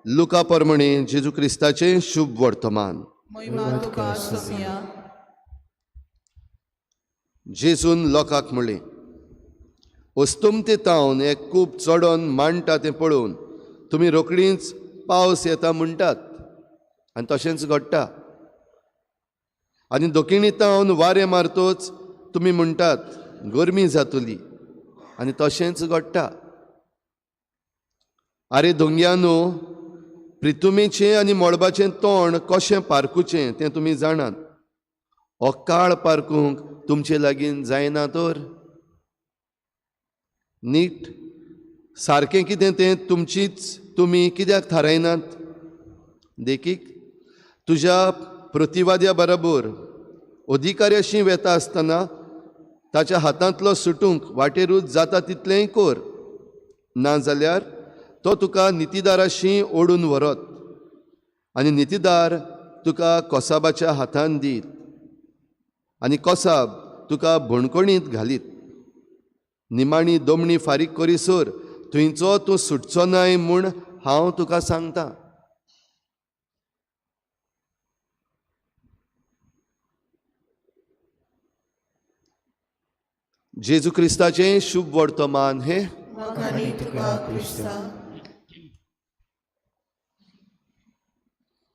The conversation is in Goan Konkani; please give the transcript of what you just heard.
लुका परमणे जेजू क्रिस्ताचें शुभ वर्तमान. मोहिमा तुका सोमिया. जेजून लोकांक म्हणलें, अस्तुमते तावन एक कूप चडोन मांडटा तें पळोवन तुमी रोखडीच पावस येता म्हणटात आनी तशेंच घडटा. आनी दक्षिणी तावन वारें मारतोच तुमी म्हणटात गरमी जातली आनी तशेंच घडटा. आरे धोंग्यानो, प्रितुमेचें आनी मळबाचें तोंड कशें पारखुचें तें तुमी जाणात. हो काळ पारखूंक तुमचे लागीं जायना तर? नीट सारकें कितें तें तुमचीच तुमी कित्याक थारायनात? देखीक, तुज्या प्रतिवाद्या बरोबर अधिकाऱ्याशी वेता आसतना ताच्या हातांतलो सुटूंक वाटेरूच जाता तितलेंय कर, नाजाल्यार तो तुका नितीदाराशी ओडून व्हरत आनी नितीदार तुका कोसाबाच्या हातान दीत आनी कोसाब तुका भणकणींत घालीत. निमाणी दोमणी फारीक करीसर थंयचो तूं सुटचो नाय म्हूण हांव तुका सांगता. जेजू क्रिस्ताचें शुभ वर्तमान हें. वाखाणी तुका क्रिस्ता.